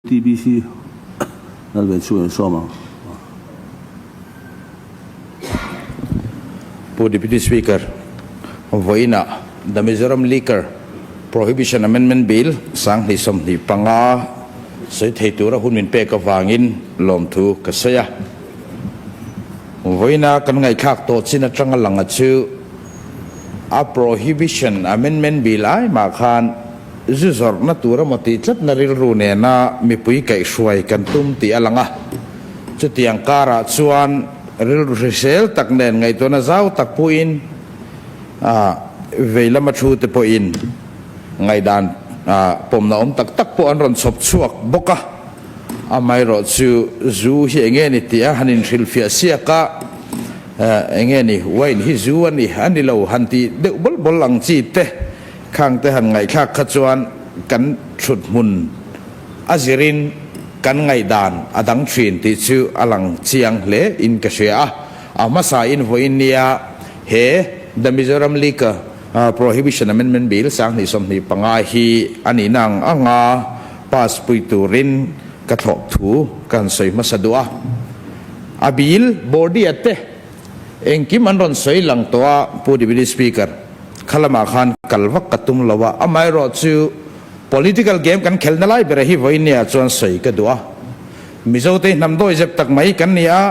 TBC Lalve chu in sawm ang. Pu Deputy Speaker, vawiinah The Mizoram Liquor Prohibition Amendment Bill 2025 sawi thei tura hun min pek avangin lawmthu ka sawi a. Vawiina kan ngaihthlak tawh chin atanga langa chu a Prohibition Amendment Bill ai mah khan Zu zawrhna tur emaw tih tlatna rilru nena mipui kaihhruai kan tum tih a lang a. Chutiang karah chuan rilru hrisel tak nen ngaihtuahna zau tak puiin vei lama thu te pawhin ngaihdan pawmna awm tak tak pawh an rawn chhawp chhuak bawk a. Amaherawh chu zu hi enge ni tih a han inhrilhfiah siak a, enge ni wine hi zu a ni a ni lo han tih deuh bawl bawl ang chi te, Khang te han ngaihthlak kha chuan kan thut hmun a zirin kan ngaihdan a dang thin tih chu a lang chiang hle in ka hria a. A hmasa in vawiin nia he The Mizoram Liquor Prohibition Amendment Bill 2025 hi a nihna ang anga pass pui turin ka thlawp thu ka han sawi hmasa duh a. A bill body a te Engkim an rawn sawi lang tawh a, Pu Deputy Speaker, kha lamah khan kal vak ka tum lo a, amaherawhchu political game kan khelna lai bera hi vawinia chuan sawi ka duh a. Mizote hi hnam dawi zep tak mai kan ni a,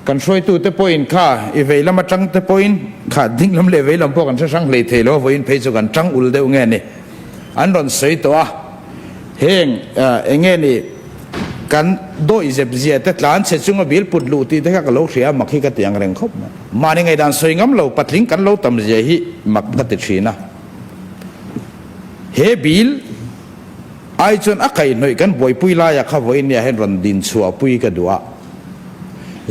kan hruaitute pawhin kha i vei lam atang te pawhin kha ding lam leh vei lam pawh kan hre hrang hlei thei lo a, vawiin phei chu kan tang ul deuh nge ni an rawn sawi tawh a, heng eng nge ni. Kan dawih zep zia te tlan chhe chunga bil put luh tih te kha ka lo hria a, mak hi ka ti ang reng khawp mai. Mahni ngaihdan sawi ngam lo patling kan lo tam zia hi mak ka ti thin a. He bil ai chuan a kaihhnawih kan buaipui laia kha vawiin nia hian rawn din chhuahpui ka duh a.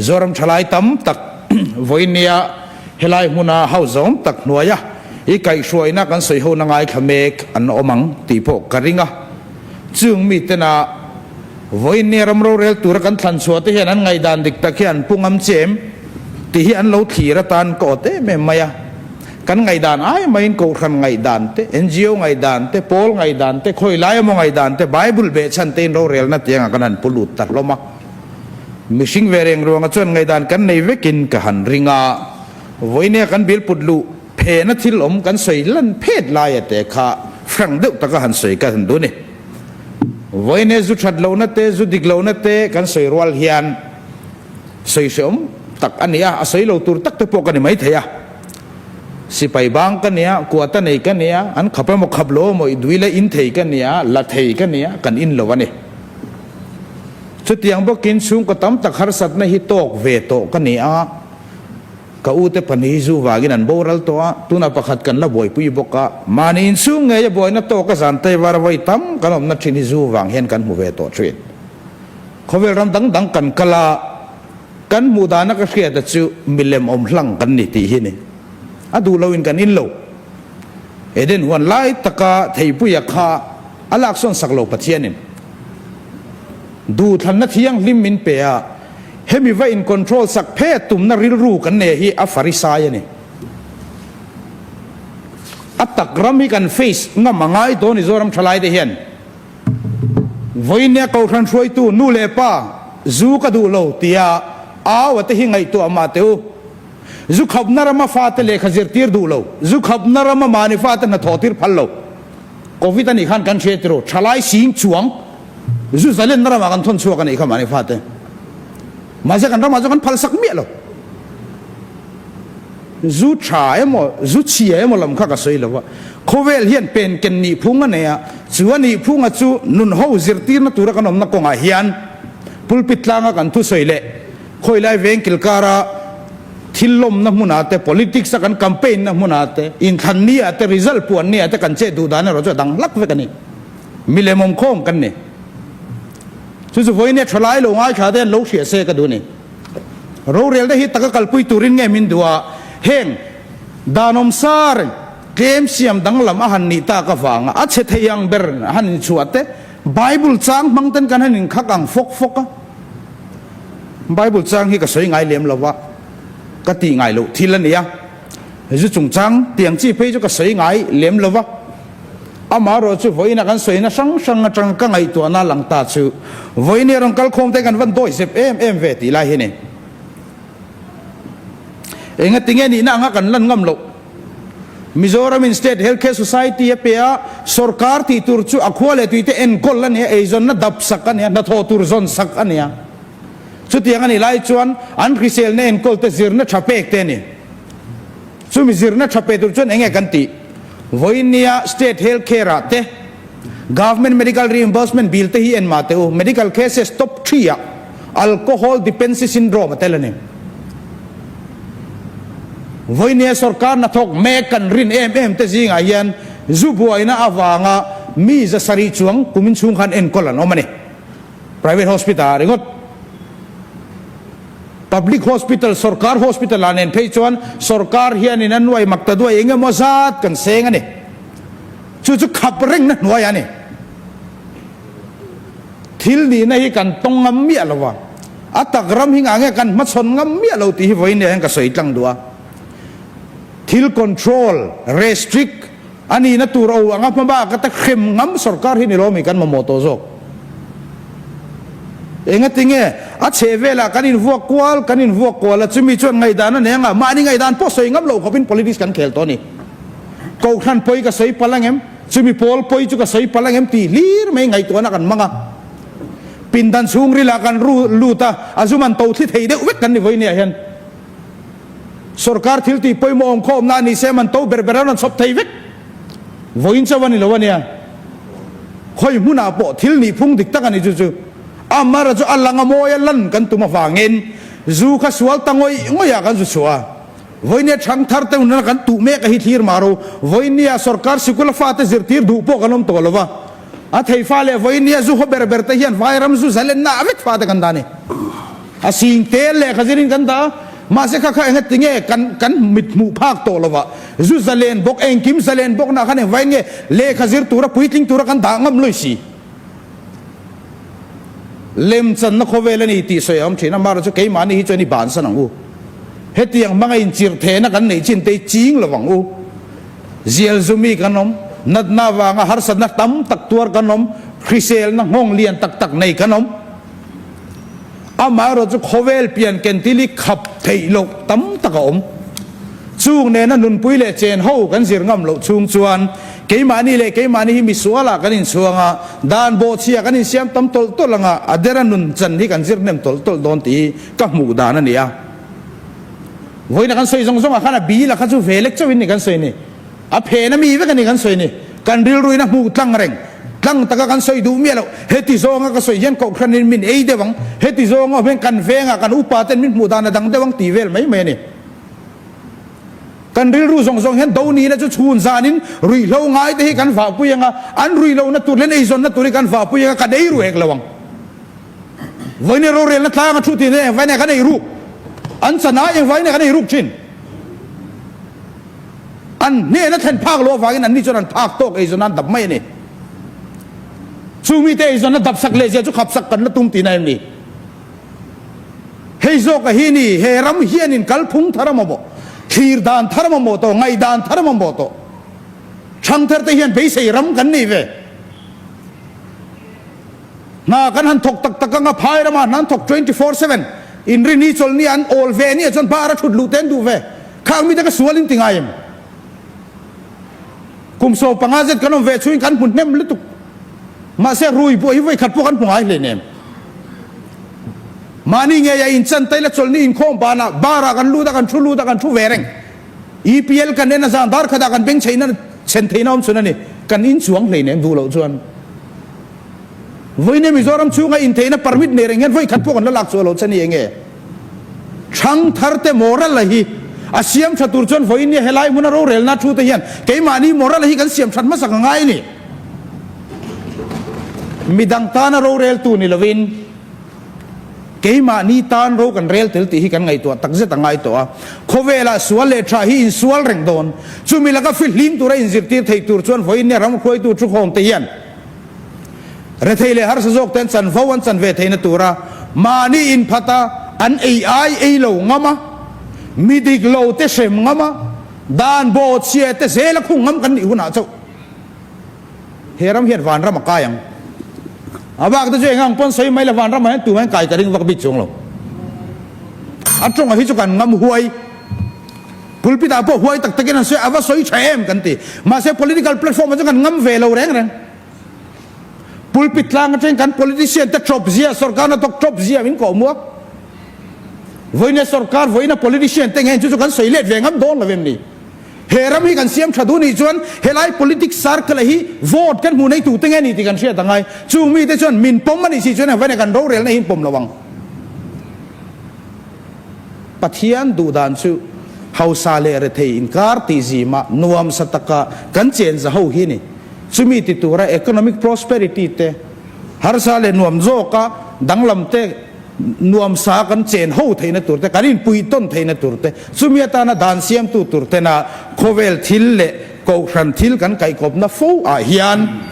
Zoram thalai tam tak vawiin nia helai hmuna hauzawm tak hnuaia i kaihhruaina kan sawi hona ngaithla mek an awm ang tih pawh ka ring a. Chung mitena vawiin nia ram rorel tura kan thlan chhuah te hian an ngaihdan dik tak hi an pu ngam che em tih hi an lo thlir atan ka awt em em mai a. Kan ngaihdan ai maiin Kohhran ngaihdan te, NGO ngaihdan te, pawl ngaihdan te, khawi lai emaw ngaihdan te, Bible behchhan tein rorelna tiangah kan han pu lut ta hlawm a. Mihring ve reng ruangah chuan ngaihdan kan nei vekin ka han ring a. Vawiin nia kan bil put luh Phena thil awm kan sawi lan phet laia te kha frank deuh taka han sawi ka han duh ni. Vawiin zu that lohna te, zu dik lohna te kan sawi rual hian sawi hreawm tak a ni a, a sawi lo tur tak te pawh ka ni maithei a. Sipai bang ka nia, kuata nei ka nia, an khap emaw khap lo emaw i dui la in thei ka nia, la thei ka nia, kan in lo a ni. Chutiang bawkin chhungkaw tam tak harsatna hi tawk ve tawh ka ni a. Ka u te pahnih hi zu vangin an boral tawh a, tunah pakhat kan la buaipui bawk a. Mahni inchhung ngei a buaina tawk a zan tei var vawi tam kan awmna thin hi zu vang hian kan hmu ve tawh thin. Khawvel ram dang dang kan kal a, kan hmuh dana ka hriat a chu milem awm hlang kan ni tih hi ni. A duh loin kan in lo. Eden huan lai taka theipuia kha a laksawn sak lo Pathianin duhthlanna thianghlim min pe a, Hemi va in control sak phe tumna rilru kan nei hi a farisai a ni. A tak ram hi kan face ngam a ngai dawn i Zoram thalai te hian. Vawinia Kohhran hruaitu nu leh pa zu ka duh lo tia au a te hi ngaihtuah mah teh u. Zu khapna rama fate lehkha zirtir duh lo, zu khapna rama mahni fate hnathawh tir phal lo. Covid a nih khan kan hria tiraw thalai sing chuang Zu zalenna ramah kan thawn chhuak a nih kha mahni fate. Mahse kan ramah chu kan phalsak miah lo. Zu tha emaw, zu chhia emaw lam kha ka sawi lo va. Khawvel hian pen ken nih phung a nei a, chu a nih phunga chu nun ho zirtirna tura kan awmna kawngah hian pulpit tlanga kan thusawi leh khawilai veng kilkara thil lawmna hmunah te, politics a kan campaign na hmunah te, inthlan ni ah te, result puan ni ah te kan chet duh dan erawh chu a dang hlak vek a ni. Milem awm khawm kan ni. Chu chu vawiin e thalai lo ngaithla te an lo hria se ka duh ni. Rorel te hi taka kalpui turin nge min duh a, heng danawm sa reng tlem siam danglam a han nih tak avanga a chhe thei ang ber han inchhuah te, Bible chang hmang ten kan han inkhak ang fawk fawk a. Bible chang hi ka sawi ngai lem lo va, ka tih ngai loh thil a ni a. Zu chungchang tiang chi phei chu ka sawi ngai lem lo va. Amaherawhchu vawiina kan sawina hrang hrang atanga ka ngaihtuahna lang ta chu vawiini rawn kalkhawm te kan van dawi zep em em ve tih lai hi ni. Engatinge nihna anga kan lan ngam loh? Mizoramin State Health Care Society a pe a, sorkar tih tur chu a khua leh tuite enkawl a ni a, eizawnna dap sak a ni a, hnathawh tur zawn sak a ni a. Chutiang a nih lai chuan an hriselna enkawl te zirna tha pek te a ni. Chumi zirna tha pe tur chuan enge kan tih? Vawinia State Health Care ah te Government Medical Reimbursement Bill te hi en mah teh u, Medical Cases Top Three ah Alcohol Dependency Syndrome a tel a ni. Vawinia sorkar hnathawk mek kan rin em em te zingah hian zu buaina avanga mi 700 chuang kumin chhung khan enkawl an awm a ni. Private hospital ah ringawt. Public hospital, sorkar hospital ah nen phei chuan sorkar hianin a nuai mak ta duai eng emaw zat kan seng a ni. Chu chu khap rengna hnuai a ni. Thil nihna hi kan tawng ngam miah lo va, a tak ram hi ngah nge kan hmachhawn ngam miah lo tih hi vawiin ah hian ka sawi tlang duh a. Thil control, restrict, a nihna tur o anga hma bak ata hrem ngam sorkar hi ni lo mi kan mamawh tawh zawk. Engatinge a chheh velah kan invuak kual kan invuak kual a, chumi chuan ngaihdan a nei anga mahni ngaihdan pawh sawi ngam loh khawpin politics kan khel tawh a ni. Kohhran pawi ka sawi palh angem? Chumi pawl pawi chu ka sawi palh angem tih hlir mai ngaihtuahna kan hmang a. Pindan chhungrilah kan ru lut a, a zum an to thli thei deuh vek kan ni vawinia hian. Sorkar thil tih pawimawh awm khawmna a ni se man to ber ber a rawn chhawp thei vek. Vawiin chauh a ni lo a nia. Khawi hmunah pawh thil nih phung dik tak a ni chu chu. Amara chu a lang a mawi a lan kan tum avangin zu kha sual ta ngawih ngawih ah kan zu chhuah a. Vawinia thangthar te hunna kan tuh mek a hi thlir mah ro. Vawinia sorkar sikul a fate zirtir duh pawh kan awm tawh lo va. A thei fa leh vawinia zu haw ber ber te hian vairam zu zalenna a vek fate kan dah a ni. A sing tel lehkha zirin kan dah a, mahse kha kha engati nge kan kan mit hmuh phak tawh lo va. Zu zalen bawk, engkim zalen bawkna khan engvain nge lehkha zir tura puitling tura kan dah ngam lui si. Lemchanna khawvel a ni tih sawi a awm thin a, amaherawhchu chu keimahni hi chuan i bansan ang u. Hetiang hmanga inchirh thehna kan neih chin te hi ching lo ang u. Zial zumi kan awm, natna avanga harsatna tam tak tuar kan awm, hriselna nghawng lian tak tak nei kan awm. Amaherawhchu khawvel pian kentil hi khap theih loh tam tak a awm. Chung nena nunpui leh chen ho kan zir ngam loh chhung chuan keimahni leh keimahni hi misualah kan inchhuang a, dan bawhchhia kan insiam tam tawlh tawlh anga a dera nun chan hi kan zir hnem tawlh tawlh dawn tih hi ka hmuh dan a ni a. Vawiina kan sawi zawng zawngah khan a bil a kha chu ve lek chauhin ni kan sawi ni. A phen a mi vek a ni kan sawi ni. Kan rilruin a hmuh tlang reng. Tlang taka kan sawi duh miah loh. Heti zawnga ka sawi hian kohhranin min ei deuh ang, heti zawnga awm hian kan vengah kan upa ten min hmuh dan a dang deuh ang tih vel mai mai a ni. Kan rilru zawng zawng hian do nihna chu chhun zanin ruihhlo ngai te hi kan vahpui ang a, an ruihlohna tur leh an eizawnna tur hi kan vahpui ang a, kan ei ru hek lo ang. Vawiin rorelna tlang a thu tih nen engvain nge kan ei ruk? An chana engvain nge kan ei ruk thin? An hnena thlen phak loh avangin anni chuan an phak tawk eizawn an dap mai a ni. Chu mite eizawnna dap sak leh zia chu khap sak kan la tum tihna em ni? Hei zawka hi ni, he ram hianin kalphung thar a mamawh, thlir dan thar a mamawh tawh, ngaihdan thar a mamawh tawh. Thangthar te hian beisei ram kan nei ve. Hna kan han thawk tak tak anga phai ramah hna an thawk 24/7. Inrini chawlhni an awl ve ania chuan bar a thut luh te an duh ve. Khang mite ka sual in ti ngai em? Kum 15 zet kan awm ve chhuin kan hmu hnem lutuk. Mahse rui buai hi vawikhat pawh kan hmu ngai hleinem. Mahni ngei a inchan taila chawlhni inkhawm banah bar ah kan lut a kan thu lut a kan thu ve reng. EPL kan en a zan dar khatah kan beng chheihna chhen theihna awm chhun a ni. Kan inchuang hleinem duh loh chuan. Vawiin Mizoram chhunga intheihna permit nei reng hian vawi khat pawh kan la lak chhuah loh che ni enge? Thangthar te moral a hi a siam tha tur chuan vawiin nia helai hmuna rorelna thu te hian keimahni moral a hi kan siam that hmasak a ngai a ni. Midang tana roreltu ni lovin keimahni tan ro kan rel tel tih hi kan ngaihtuah takzet a ngai tawh a. Khawvelah sual leh tha hi insual reng dawn. Chumi laka fihlim tura inzirtir thei tur chuan vawiin nia ram hruaitu thukhawm te hian Rethei leh harsa zawk ten chanvo an chan ve theihna tura mahni inphat a, an ei ai ei lo ngam a, mi dik lo te hrem ngam a, dan bawhchhia te zel a khung ngam kan nih hunah chauh. he ram hian vanram a kai ang. A bak te chu eng ang pawn sawi mai la vanram ah hian tumah hian kai ka ring vak bik chuang lo. A tawng ah hi chu kan ngam huai. Pulpit ah pawh huai tak takin an sawi a, a va sawi tha em kan ti. Mahse political platform ah chuan kan ngam ve lo reng reng. Pulpit tlang atangin kan politician te tawp zia, sorkar hnathawk tawp zia min kawh muak. Vawiina sorkar, vawiina politician te nge chu chu kan sawi let ve ngam dawn lo em ni? He ram hi kan siam tha duh nih chuan helai politics circle hi vote kan hmuh nei tu te nge ni tih kan hriat angai. Chung mite chuan min pawm a nih si chuan engvaiin kan rorelna hi in pawm lo ang. Pathian duh dan chu hausa leh rethei inkar tih zimah nuamsa taka kan chen za ho hi a ni. Chumi ti tura economic prosperity te, harsa leh nuam zawka danglam te, nuamsa kan chen ho theihna tur te, kan inpui tawn theihna tur te, chumi atana dan siamtu tur tena khawvel thil leh kohhran thil kan kaihkawpna fo ah hian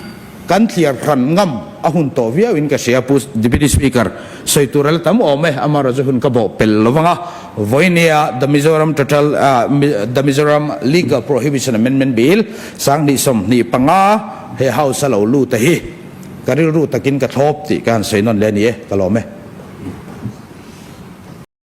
kan thliar hran ngam a hun tawh viau in ka hria. Pu Deputy Speaker, sawi tur a la tam awm e, amaherawhchu hun ka bawh pel lo vang a, vawinia The Mizoram Total The Mizoram Legal Prohibition Amendment Bill 2025 he House a lo lut a hi ka rilru takin ka thlawp tih ka han sawi nawn leh a ni e, ka lawm e.